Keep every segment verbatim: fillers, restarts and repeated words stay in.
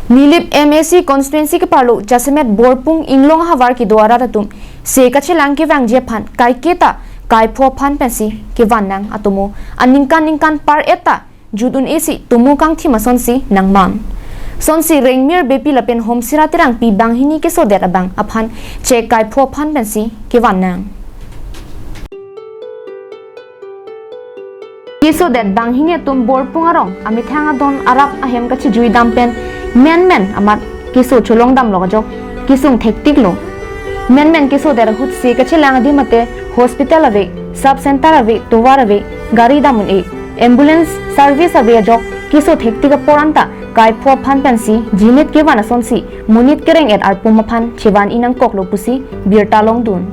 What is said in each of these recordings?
Nilip M A C constituency keparlo jasemet Borpung Inglong ahavar kedo arat atum se kachelang kevangji aphan kaiketa kaipho aphan pensi kevan nang atomo aningkan ningkan par-et ta jut un-e si tomo kangthim asonsi nangman. Sonsi Rengmir Beypi lapen Homsira Terangpi banghini kesodet abang aphan chek kaipho aphan pensi kevan nang. Kesodet banghini atum Borpung arong amethang adon arap ahem kachejui dam pen menmen amat keso cholong damlo ajok kesung thektiklo. Menmen kesodet ahut se kachelang adim mate hospital ave, sub center ave, tovar ave, gari dam un-e, ambulance service ave ajok keso thektik apor anta kaipho aphan pensi jinit kevan asonsi monit kereng-et arpum aphan chevan-i nangkoklo pusi birta longdun.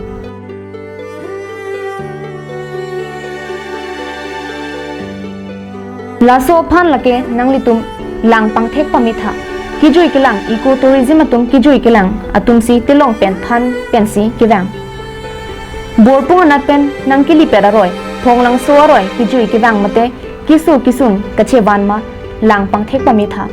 Laso aphan lake nanglitum lang pangthek pametha. Kejui kelang eco tourism atum kejui kelang atumsi telong pen than pensi kevang. Borpung anat pen nangkelipet aroi, Phonglangso aroi kejui kevang mate keso kesung kachevan ma lang pangthek pametha.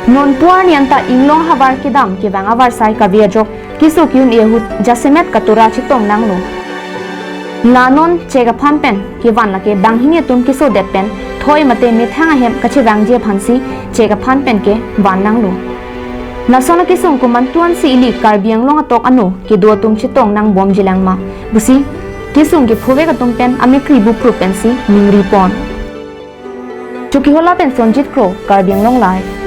Non puar ni anta Inglong ahavar kedam kevang avarsai kave ajok keso ke-un-e ahut jasemet katura chetong nanglo. La non chek aphan pen kevan lake banghini atum kesodet pen thoi mate methang ahem kachevangji aphansi chek aphan pen kevan nanglo. Lason akesung komantuan si ili Karbi Anglong atok ano kedo atum chetong nangbomji lang ma pusi kesung kephovek atum pen amekri buprup pensi ningri pon. Chokihola pen Sonjit Kro, Karbi Anglong Live.